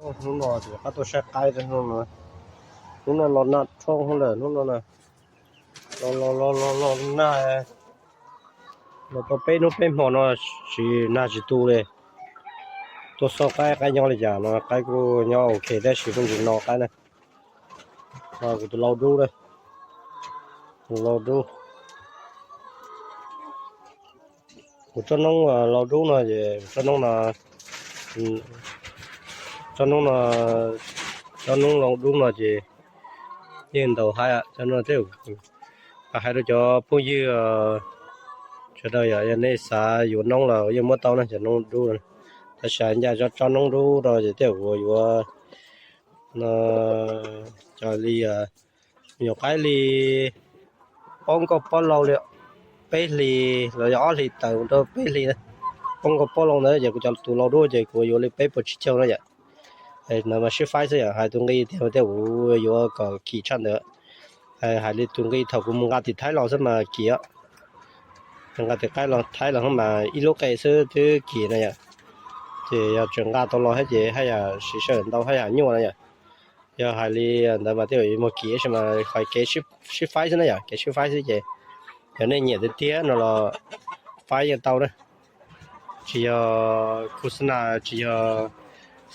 Hnub no ces rov qab tuaj saib qaib hnub no. Hnub no los nag roob lawm hnub no na. Los los los los los nag, los tau peb hnub peb hmo no tsis nag tsis tu li. Tuaj xauj qaib, qaib nyob li cas no, qaib kuj nyob ok tab sis kuj tsis no qaib na. Kuv tus lau dub na, tus lau dub. Kuv tsob noob lau dub no es tsob noob no, tsob noob no, tsob noob lau dub no ces yeej ntau haib. Tsob no thiab hais rau cov phooj ywg sawv daws yom, yog nej xav yuav noob los yeej muab tau na, cov noob dub no. Tab sis ncaj tsob noob dub no ces thiaj kuv yuav no, cov li nyuam qaib li poob nkauj pob lau li peb hlis los yog ob hlis tawm rau peb hlis, poob nkauj pob lau ntawd ces kuv cov tus lau dub ces kuv yuav li peb puas tsib caug na yom. Ntawd mas sib faib xwb yom, hais tus nqi tiag tiag kuv yuav kom kim tshaj ntawd. Hais li tus nqi thaum kuv mus nqa tim Thaib los xwb mas kim, nqa tim qaib los Thaib los mas ib lub qe xwb twb kim na yom. Ces yog tseem nqa tau los thiab ces haj yam siv sij hawm ntau haj yam nyuaj na yom. Yog hais li ntawd mas thiaj muag kim tab sis mas qhov kev sib faib xwb na yom, kev sib faib xwb ces yog nej nyiam tiag tiag no los faib yeej tau na. Tsis yog khus xab nas, tsis yog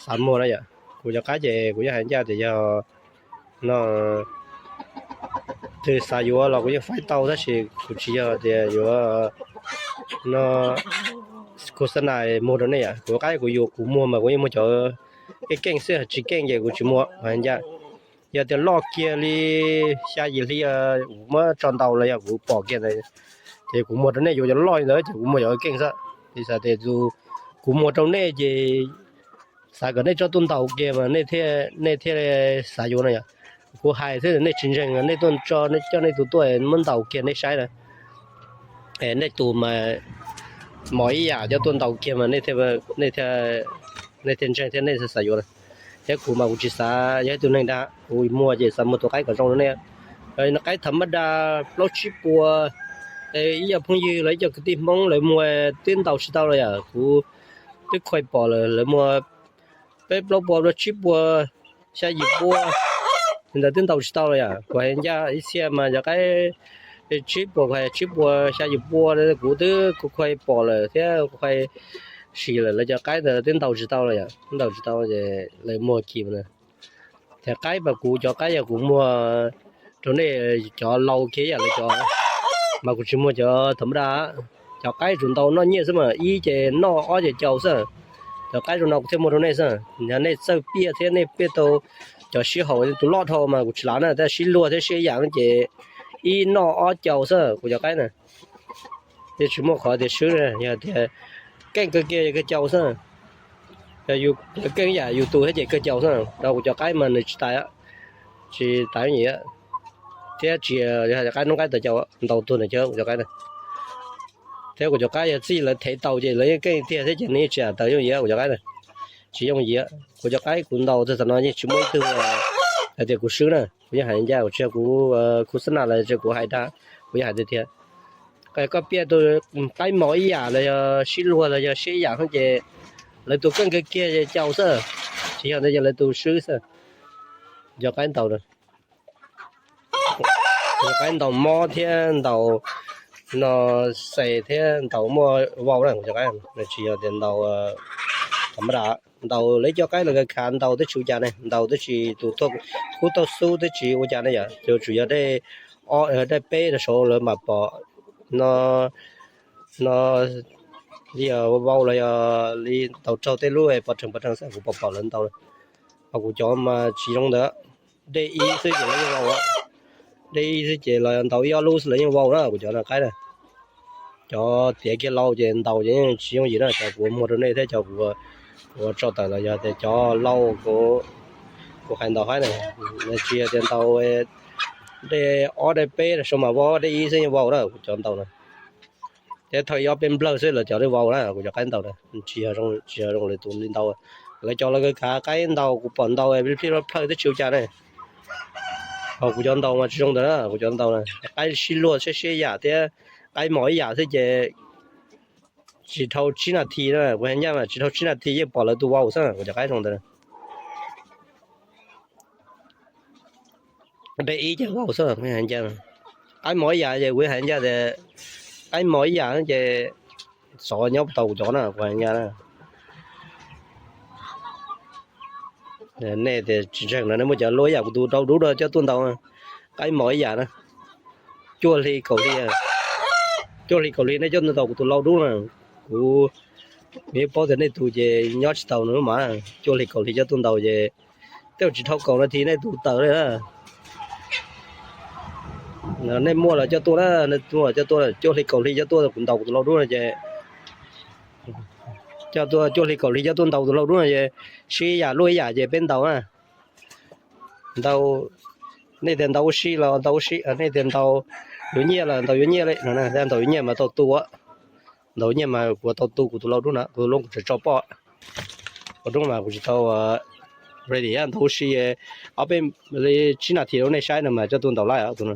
xav muag na yom. Kuv cov qaib ces kuv yeej hais ncaj tias yog no twg xav yuav los kuv yeej faib tau tab sis kuv tsis yog tias yuav no khus xab nas muag rau nej yom. Kuv qaib kuv yuav kuv muag mas kuv yeej muag cov keej keej xwb, tsis keej ces kuv tsis muag ncaj. Yog tias loj kiag li xya yim hli kuv muab tso ntaus los yog kuv pom kiag ntawd ces kuv muag rau nej yuav cov loj li ntawd ces kuv muag cov keej xwb. Tiam sis tias kuv muag rau nej ces xav kom nej tso tuaj ntaus kiag mas nej thiaj xav yuav no yom. Kuv hais xwb nej tsis ntseeg, nej tuaj tso coj nej tus tuaj muab ntaus kiag nej saib na. Nej tus mas mos ib yam coj tuaj ntaus kiag mas nej thiaj ntseeg thiab nej xav yuav na. Thiab kuv mas kuv tsis xav yog ib tug neeg dag, kuv muag ces xav muag tus qaib kom zoo rau nej. Qaib tham mab da plaub tsib puas, ib co phooj ywg los ib co kwv tij Hmoob lawv muag twb ntaus tsis tau los yom. Kuv twb khuai pom lawm, lawv muag peb plaub puas, plaub tsib puas, xya yim puas ntawd twb ntaus tsis tau los yom. Kuv hais ncaj ib txhia mas cov qaib tsib puas, kuv hais tsib puas xya yim puas kuv twb khuai pom lawm thiab kuv khuai sim lawm, lawv cov qaib ntawd twb ntaus tsis tau los yom, twb ntaus tsis tau ces lawv muag kim na. Thiab qaib mas kuv cov qaib yog kuv muag rau nej cov lau kiag yam lawv cov, mas kuv tsis muag cov tham mab da. Cov qaib tsuas ntaus noj nyiaj xwb mas ib ces noj ob ces caus xwb. Cov qaib zoo no kuv thiaj muag rau nej xwb. Yog nej txawj piaj thiab nej piaj tau cov sib haum tus loj dhau mas kuv tsis lav na, tab sib luag thiab sib yam no ces ib noj ob caus xwb kuv cov qaib na. Yeej tsis muaj qhov tias swb na, yog tias keej kawg kiag yog kawg caus xwb. Yog keej yam yus tus thiab ces kawg caus xwb, rau kuv cov qaib mas nws tsis tas, tsis tas yam. Thiab tsis yog qaib noob qaib tawv caus ntaus tuag nws cov kuv cov qaib na. Thiab kuv cov qaib yog txij lawv thev tau ces lawv yeej keej tiag thiab ces nws yeej tsis tas yooj yim kuv cov qaib na. Tsis yooj yim, kuv cov qaib kuv ntaus txog tam no yeej tsis muaj ib tug hais tias kuv swb na. Kuv yeej hais ncaj, kuv tsis yog kuv khus xab nas los tsis kuv hais dag, kuv yeej hais tiag tiag. Koj piaj tus qaib mos ib yam los yog sib luag los yog sib yam xwb ces lawv tus keej kawg kiag ces caus xwb, tsis yog ntawd ces lawv tus swb xwb. Cov qaib ntaus, cov qaib ntaus mob thiab ntaus no xes thiab ntaus muaj vau na, cov qaib tsis yog tias ntaus tham mab da. Ntaus lawv cov qaib los khav ntaus twb tsis ua cas ne, ntaus twb tsis tus tuaj kub tuaj xub twb tsis ua cas ne yom, tsuas yog dej ob dej peb rau saud lawv mam pom no, no li vau los yog li ntaus raug tej lub pov rhees pov rhees xwb kuv pom pom lawv ntaus. Ho kuv cov mas tsis zoo ntawd, dej ib xwb ces lawv yeej vau, dej ib xwb ces los ntaus ib ob lub xwb lawv yeej vau na kuv cov qaib na. Cov tiav kiag lau ces ntaus ces yeej tsis yooj yim na, cov kuv muag rau nej thiab cov kuv tso tawm los yog tias cov lau kuv hais ntaus haib na, tsis yog tias ntaus dej ob dej peb rau saud mas vau, dej ib xwb yeej vau na kuv cov ntaus na. Thiab thaum ib ob peb nplawg xwb lawv cov dej vau na kuv cov qaib ntaus na, tsis yog zoo, tsis yog zoo lawv tus li ntaus. Lawv cov lawv khav qaib ntaus kuv pom ntaus plij plij plawg twb tsis ua cas ne. Ho kuv cov ntaus mas tsis zoo ntawd na, kuv cov ntaus na, qaib sib luag siab siab yam thiab qaib mos ib yam xwb ces tsis dhau tsib nas this na, kuv hais ncaj mas tsis dhau tsib nas this yeej pom lawv tus vau xwb, kuv cov qaib zoo ntawd. Dej ib cag vau xwb. Qaib mos ib yam ces kuv hais ncaj tias qaib mos ib yam ces xov nyob tau kuv cov na, kuv hais ncaj na. Nej tias tsis ntseeg no, nej muaj cov luaj ib yam kuv tus lau dub no coj tuaj ntaus, qaib mos ib yam na. Cuaj hli kaum hli, cuaj hli kaum hli nej coj tuaj ntaus kuv tus lau dub na. Kuv, kuv yeej paub tias nej tus ces nyob tsis tau nws mas, cuaj hli kaum hli coj tuaj ntaus ces tej zaum tsis dhau kaum nas this nej tus tawm li na. Nej muaj los coj tuaj na, nej muaj los coj tuaj, cuaj hli kaum hli coj tuaj kuv ntaus kuv tus lau dub no ces, coj tuaj cuaj hli kaum hli coj tuaj ntaus tus lau dub no ces sib yam luaj ib yam ces peb ntaus na. Ntaus, nej tias ntaus ua si los ntaus ua si, nej tias ntaus yuav nyiaj los ntaus yuav nyiaj li no, ntaus yuav nyiaj mas tau tu, ntaus nyiaj mas kuv tau tu kuv tus lau dub na, kuv tus lau kuv tseem tso poj. Tus dub mas kuv tsis tau ready, ntaus ua si ob peb li tsib nas this rau nej saib no mas coj tuaj ntaus laij tus no.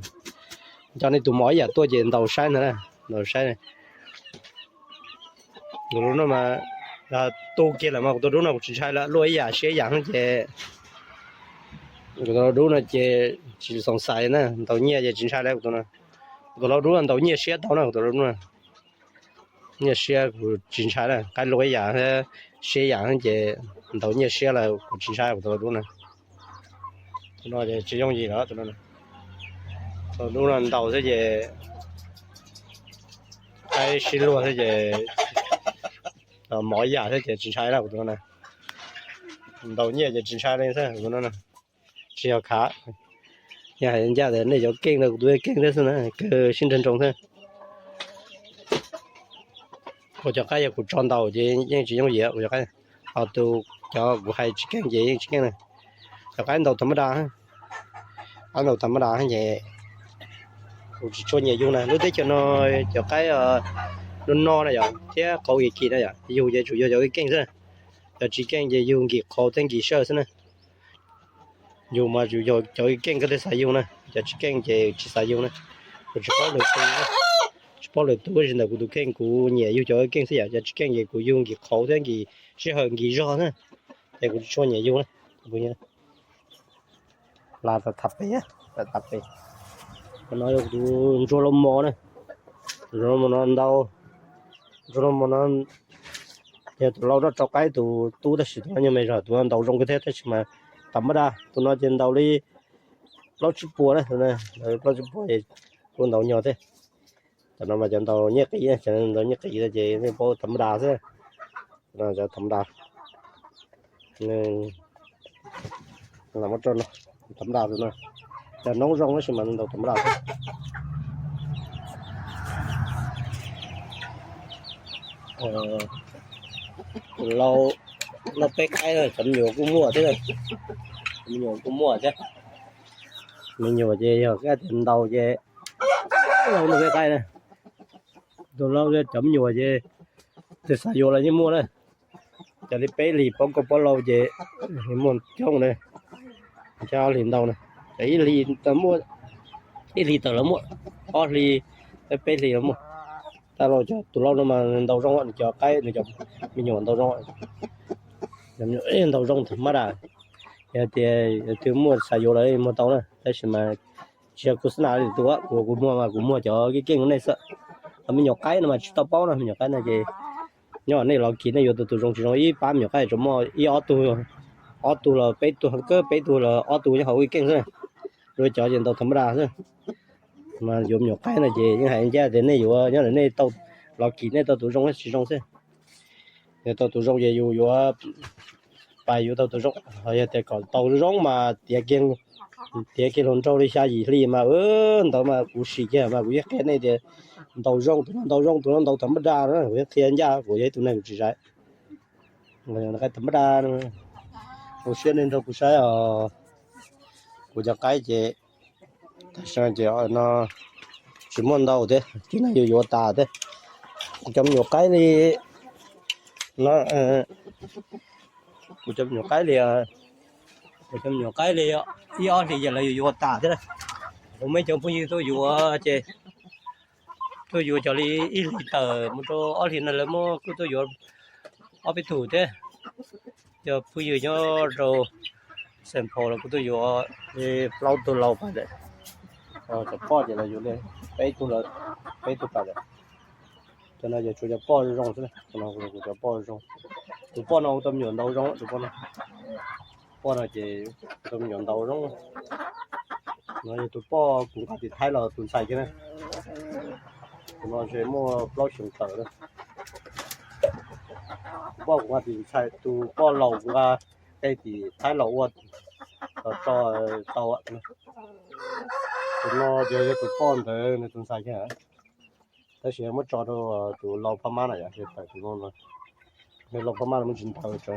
Coj nej tus mos ib yam tuaj ces ntaus saib ntag, ntaus saib. Tus dub no mas tu kiag lawm mas kuv tus dub no kuv tsis ntshai lawm, luaj ib yam siab ib yam ces kuv tus lau dub no ces tsis xoom xais na, ntaus nyiaj ces tsis ntshai lawm kuv tus no. Kuv tus lau dub no ntaus nyiaj siab tau na, kuv tus lau dub no nyiaj siab kuv tsis ntshai na, qaib luaj ib yam siab ib yam ces ntaus nyiaj siab lawm kuv tsis ntshai kuv tus lau dub no. Tus no ces tsis yooj yim lawm tus no. Tus dub no ntaus xwb ces qaib sib luag xwb ces mos ib yam xwb ces tsis ntshai na kuv tus no na. Ntaus nyiaj ces tsis ntshai li xwb kuv tus no na. Tsis yog khav. Yog hais ncaj tias nej cov keej no kuv tus keej thiab xwb na, kawg sib nrag nroo xwb. Kuv cov qaib yog kuv tso ntaus ces yeej tsis yooj yim, kuv cov qaib, ho tus, cov kuv hais tsis keej ces yeej tsis keej na. Cov qaib ntaus tham mab da, qaib ntaus tham mab da ces kuv tsis tshua nyiam yug na. Lub teb chaws no cov qaib no no na yom, thiab qauv kim kim na yom, yug ces tsuas yog cov keej xwb. Cov tsis keej ces yug nkim qhauv thiab nkim sawj xwb na. Yug mas yus yog cov keej koj thiaj xav yug na, cov tsis keej ces tsis xav yug na. Kuv tsis paub lwm tus, tsis paub lwm tus, tsis ntawm kuv tus kheej kuv nyiam yug cov keej xwb yom, cov tsis keej ces kuv yug nkim qhauv thiab nkim sij hawm nkim zog na, ces kuv tsis tshua nyiam yug na. Las tham pem, tham pem. No yog tus ntsuag lau mos na, ntsuag lau mos no ntau, ntsuag lau mos no yog tus lau roj tsau qaib tus tub, tab sis tus no nyuag me zog, tus no ntaus zoo kawg thiab tab sis mas tham mab da, tus no ces ntaus li plaub tsib puas na, plaub tsib puas es kuj ntaus nyuag thiab. Cov no mas cov ntaus nyiaj qiv, cov ntaus nyiaj qiv ces nej paub tham mab da xwb, cov tham mab da. Tham mab da tus no, cov noob zoo tab sis mas ntaus tham mab da xwb. Tus lau noj peb qaib, cov me nyuam kuj muaj thiab, cov me nyuam kuj muaj thiab. Me nyuam ces yog kab tias ntaus ces lau noj peb qaib na. Tus lau cov me nyuam ces twg xav yuav los yeej muaj na. Cov li peb hlis pob koj pob lau ces muaj coob na, cov ob hlis ntau na. Cov ib hlis tawm muaj, ib hlis tawm los muaj, ob hlis, peb hlis los muaj. Taj lauj cov tus lau no mas ntaus zoo, nws cov qaib, nws cov me nyuam ntaus zoo. Ntaus zoo tham mab da. Yog tias twg muaj xav yuav los muag tau na, tab sis mas tsis yog kuv xab nas li tus, kuv, kuv muag mas kuv muag cov keej keej nej xwb. Cov me nyuam qaib no mas tsis tau paub no, me nyuam qaib no ces nyob nej los kis nej yuav tau tus zoo tsis zoo, ib pab me nyuam qaib tsuas muaj ib ob tug, ob tug los peb tug, kawg peb tug los ob tug nyob hauv keej xwb. Luag cov ces ntaus tham mab da xwb. Mas yuav me nyuam qaib no ces yeej hais ncaj tias nej yuav nyob ntawm nej tau los kis nej tau tus zoo tsis zoo xwb. Yog tau tus zoo ces yus yuav pais yuav tau tus zoo, ho yog tias kom tau zoo mas tiav kiag, tiav kiag hluas nraug li xya yim hli mas ntawd mas kuv sim kiag mas kuv yeej qhia nej tias ntaus zoo, tus no ntaus zoo, tus no ntaus tham mab da na, kuv yeej qhia ncaj, kuv yog ib tug neeg kuv tsis zais. Tham mab da, ua siab nej nrog kuv saib os. Kuv cov qaib ces tam sim no ces no tsis muaj ntau thiab, ces no yuav yuav tas thiab. Kuv cov me nyuam qaib li no, kuv cov me nyuam qaib li, kuv cov me nyuam qaib li ib ob hlis ces lawv yuav yuav tas thiab. Kuv muaj ib co phooj ywg tuaj yuav ces tuaj yuav cov li ib hlis tawm mus rau ob hlis no lawv muab kuj tuaj yuav ob peb tug thiab. Cov phooj ywg nyob rau Xeem Phos los kuv twb yuav li plaub tug laus pais lawm. Cov poj ces los yuav li peb tug lawm, peb tug pais lawm. Cov no ces tsuas cov poj zoo xwb, cov no kuv cov poj zoo. Tus poj no ua tau me nyuam ntau zoo, tus poj no, poj no ces ua tau me nyuam ntau zoo. No yog tus poj kuv nqa tim Thaib los tus ntxhais kiag na. Tus no ntshe muaj plaub xyoos tawm lawm. Tus poj kuv nqa tim ntxhais, tus poj laus kuv nqa qe tim Thaib los ua, los tso tau. Tus no ces yog tus poj ntawd nws tus ntxhais kiag, tab sis muab tso rau tus laus Phab Mab na yom, tawm tus no, laus Phab Mab los muaj tsis ntau tso.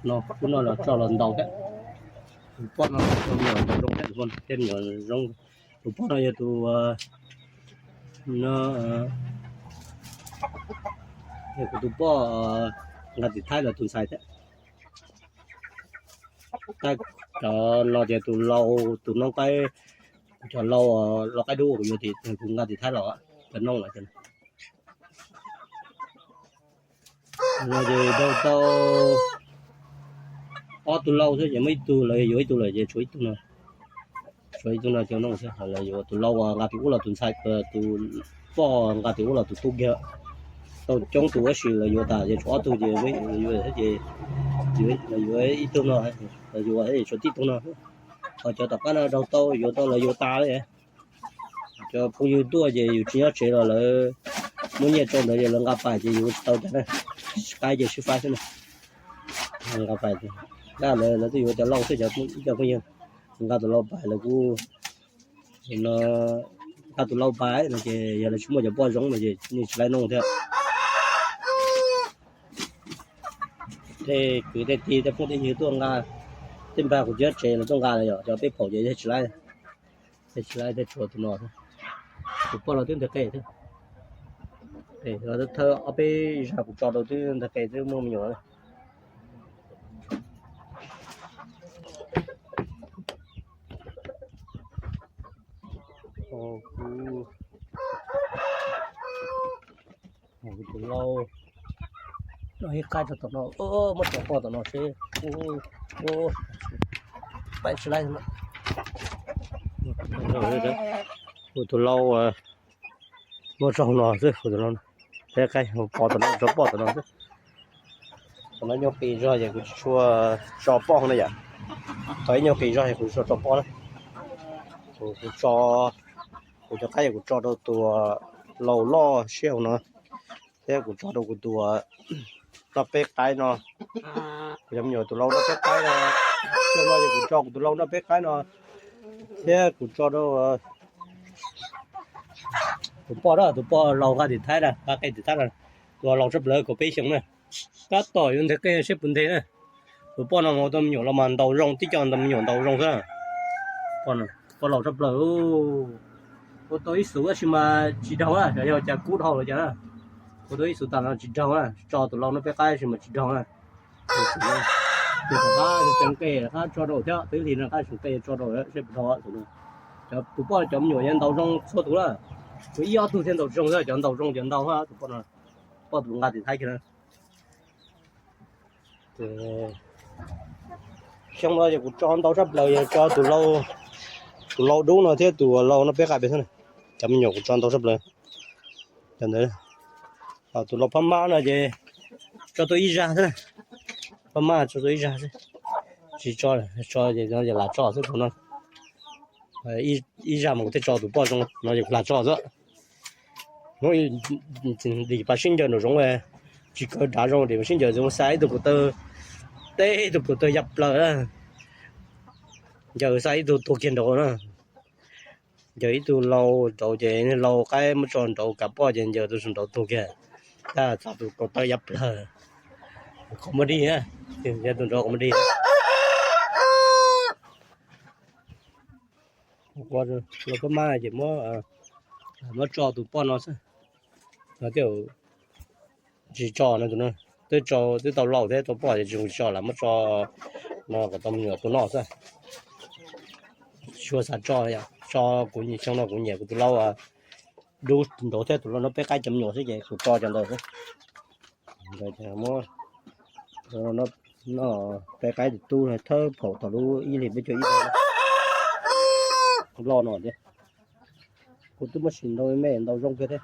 No, tus no los tso los ntau thiab. Tus poj no ua me nyuam ntau zoo thiab, tus poj no yog tus, no, yog kuv tus poj nqa tim Thaib los tus ntxhais thiab. Tab cov no ces tus laus, tus noob qaib, kuv cov laus, lau qaib dub kuv yuav tim, kuv nqa tim Thaib los, cov noob lawm. No ces daug tau ob tug laus xwb ces muaj ib tug lawv yuav ib tug lawm ces tshuav ib tug no. Tshuav ib tug no cov noob xwb, lawv yuav tus laus nqa tim ub los tus ntxhais, tus poj nqa tim ub los tus tub kiag. Tau coob tus tab sis lawv yuav tas ces tshuav ob tug ces lawv yuav, lawv yuav ib tug no, lawv yuav tshuav tib tug no. Ho cov tom qab no daug tau yuav tau lawv yuav tas li. Cov phooj ywg tuaj ces yus tsis nyob tsev los lawv muab nyiaj tso ntawd ces lawv nqa pais ces yus ua tsis tau cas na. Qaib ces sib faib xwb na. Nqa pais, lawv, lawv twb yuav cov laus xwb, cov ib co phooj ywg nqa tus laus pais lawv kuj, no, nqa tus laus pais no ces yog lawv tsis muaj cov poj zoo no ces nej tsis laib noog thiab. Tej kwv tej tij tej phooj tej ywg tuaj nqa, tej npawg kuv tsis nyob tsev los tuaj nqa los yog cov peb phaum ces yog tsis laib, tsis laib tej tshuav tus no. Tus poj los twb ntawm qe thiab. Thawj ob peb zag kuv tso rau twb ntawm qe twb muaj me nyuam. Tus laus, no ib qab tso tom no, muab tso poj tom no seb, pab tsis laib. Kuv tus laus muab tso no xwb, kuv tus laus peb qaib pov tom no tso poj tom no xwb. Tom no nyuag qis zog ces kuv tsis tshua tso poj na yom. Thaum ib nyuag qis zog es kuv tsis tshua tso poj na. Kuv, kuv tso, kuv cov qaib kuv tso rau tus laus loj sij hawm no, thiab kuv tso rau kuv tus noj peb qaib no. Kuv cov me nyuam tus laus noj peb qaib no, sij hawm no ces kuv tso kuv tus laus noj peb qaib no, thiab kuv tso rau tus poj na, tus poj laus nqa tim Thaib na, nqa qe tim Thaib na, tus laus tshaj plaws kaum peb xyoos na. Tab tom yuav nteg qe seb puas nteg na. Tus poj no mas ua tau me nyuam los mas ntaus zoo, tib co ntaus me nyuam ntaus zoo xwb. Poj laus tshaj plaws, ua tau ib xus tab sis mas tsis daug na, yog cas kub dhau los cas na. Ua tau ib xus tas no tsis daug na, tso tus laus no peb qab sis mas tsis daug na. Tus qab tseev qe qab tso rau thiab, twb hlis no qab tseev qe tso rau seb puas daug. Cov tus poj cov me nyuam yeej ntaus zoo txhua tus na. Tus ib ob tug thiaj ntaus zoo xwb, cov ntaus zoo cov ntau tus poj no, poj tus nqa tim Thaib kiag na. Xyoo no ces kuv tso ntau tshaj plaws yog tso tus laus, tus laus dub no thiab tus laus no peb qab pem xwb na. Cov me nyuam kuv tso ntau tshaj plaws. Cov ntawd, tus laus Phab Mab no ces tso tau ib zag xwb. Phab Mab tso tau ib zag xwb, tsis tso, tso ces lam tso xwb tus no. Ib zag mas kuv thiaj tso tus poj zoo no ces kuv lam tso xwb. Hnub dim pas sib ncaws nraum zoov, tsis kaw dav zoo dim pas sib ncaws zoo, xa ib tug kaum taw, teb ib tug kaum taw ya plaws na. Ncaws xa ib tug tuag kiag nraud na. Ncaws ib tug laus nraud ces laus qaib muab tso nraud kav poj ces ncaws tus nraud tuag kiag. Tab txog tus kaum taw ya plaws, qhov muaj dig na, yog tus nraud qhov muaj dig. Laus Phab Mab ces muab tso tus poj no xwb. No thiaj tsis tso no tus no, twb tso twb tau laus thiab tau poj ces tsis zoo tso lawm, muab tso no kom tau me nyuam tus noj xwb. Tsis tshua xav tso, tso kuv xyoo no kuv nyiam kuv tus laus Dub nraud thiab tus loj no peb qaib cov me nyuam xwb ces kuv tso cov ntawd xwb. Muab no peb qaib tus tub thawb phaum thaum lub ib hlis peb caug ib loj no thiab. Kuv twb muab sim ntau me ntau zoo kawg thiab.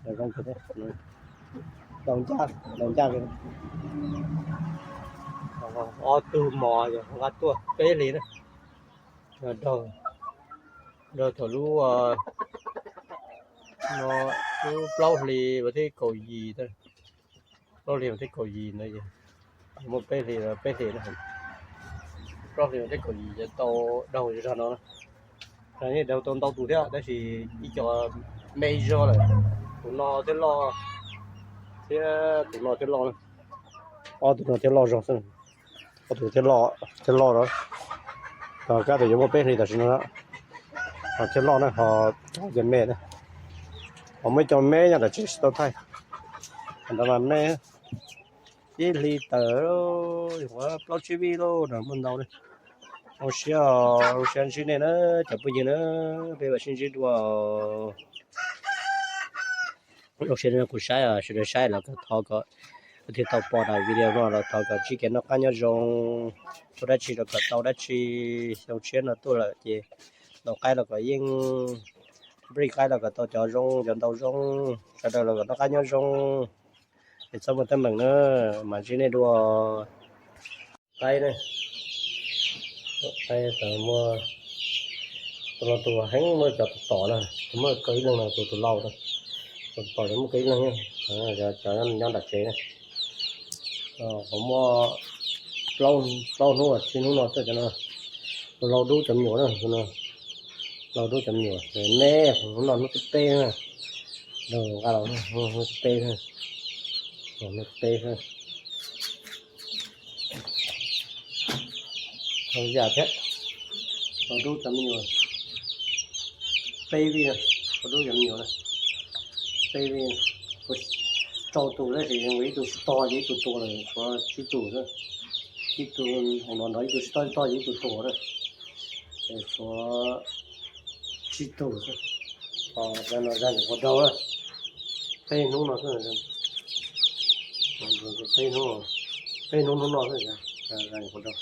Ntau zoo kawg thiab. Ntau ncaj, ntau ncaj kawg. Ob tug mos yog nqa tuaj peb hlis na. Raug thaum lub no, lub plaub hlis vas thib kaum yim, plaub hlis vas thib kaum yim no, muaj peb hlis, peb hlis, plaub hlis vas thib kaum yim ces tau daug zog no. Daug tau ntau tus thiab tab sis ib co me zog lawm. Tus no thiab loj, thiab tus no thiab loj, ob tug no thiab loj zog xwb. Ob tug thiab loj, thiab loj na. Kab tus yuav muaj peb hlis tam sim no, ho thiab loj na, ho cov me na. Ho muaj ib co me nyob nram tsev tsis tau thaij. Ntawd mas me ib hlis tawm, plaub tsib vij lauj, muaj ntau li. Zoo siab, zoo siab ntsib nej na cov phooj ywg na, peb mam sib ntsib dua. Zoo siab kuv saib, sawv daws saib los kom thov kom thiaj tau pom daim video no los thov kom ntsib kev noj qab nyob zoo, ua dab tsi los kom tau dab tsi. Xyoo tshiab no tuaj lawm ces ntaus qaib los kom yeej, nplij qaib los kom tau cov zoo cov ntau zoo, sawv daws los kom noj qab nyob zoo. Es txhob muaj teeb meem na, mam ntsib nej dua. Qaib ne, qaib muaj tus no tus heev muaj cov tus tom na, muaj kaw ib leeg no tus tus lau na, tus tom muaj kaw ib leeg, cov nyob nram tsev na. Qhov muaj plaub hnub tsib hnub no xwb cov no, tus lau dub cov me nyuam na, tus no lau dub cov me nyuam, me hnub no hnub thib peb na, nqa los hnub thib peb, hnub thib peb. Tau yam thiab, lau dub cov me nyuam, peb vij, lau dub cov me nyuam na, peb vij, rau tus tab sis ib tug tsis tog ces ib tug tuag lawm, tshuav tsib tug xwb. Ib tug hauv no nrog ib tug tsis tog tsis tog ces ib tug tuag na, tshuav tsib tug xwb. Cov no zaj nyuam qhuav daug, peb hnub no xwb, peb hnub, peb hnub hnub no xwb, zaj nyuam qhuav daug.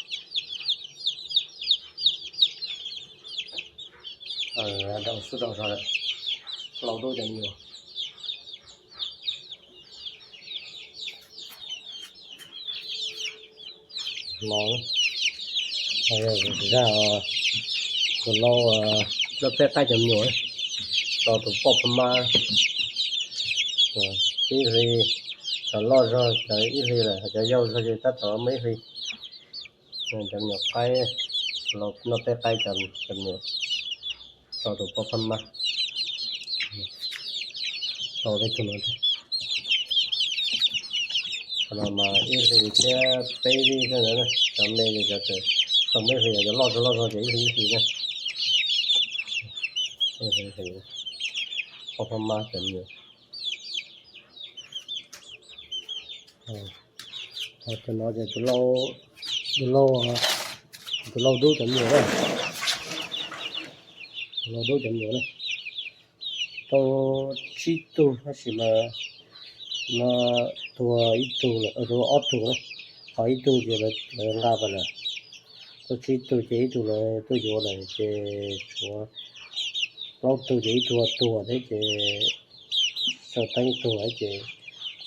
Daug xwb daug zog lawm, lau dub cov me nyuam. Los, zaj tus lau, lau peb qaib cov me nyuam, tso tus poj pha ma ib hlis, cov loj zog cov ib hlis lawm, cov yau zog ces tab tom muaj ib hlis. Cov me nyuam qaib, lau peb qaib cov me nyuam, tso tus poj pha ma, tso peb tug no, qhov no mas ib hlis thiab peb vij xwb ntawd, cov me ces cov tseem tau muaj ib hlis, cov loj zog loj zog ces ib hlis ib hlis na. Poj pha ma cov me nyuam. Tus no ces tus lau, tus lau dub cov me nyuam na, tus lau dub cov me nyuam na, tau tsib tug tab sis mas no tuag ib tug lawm, tuag ob tug na, ho ib tug ces lawv nqa pas lawm. Tau tsib tug ces ib tug lawv tuaj yuav lawm ces tshuav plaub tug ces ib tug tuag thiab ces tau teeb ib tug ces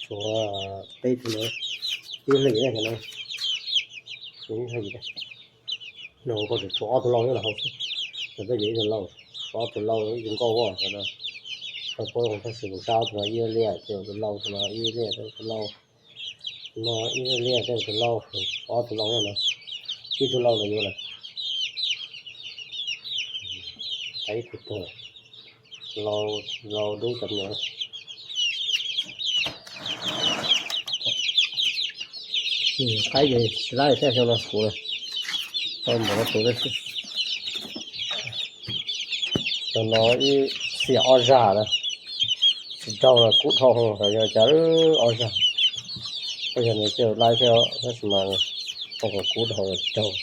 tshuav peb tug na, ib hlis na, ib hlis. Nws hauv paus tshuav ob tug lau nyob hauv xwb, tau yuav ib tug lau, tshuav ob tug lau ib tug nkauj ua no. Tau paub tab sis kuv saib ob tug no ib liaj, ces tus lau tus no ib liaj, tus lau no ib liaj, tus lau, ob tug lau no, ib tug lau lawv yuav lawm. Ib tug tuag, lau dub cov me nyuam. Qaib ces tsis laib thiab xyoo no kuv tau npaum no tus thiab xwb. Tus no ib xiam ob zag na, tsis raug los kub dhau, yog cas ob zag, yog nws tej laib thiab tab sis mas kub dhau tsis raug.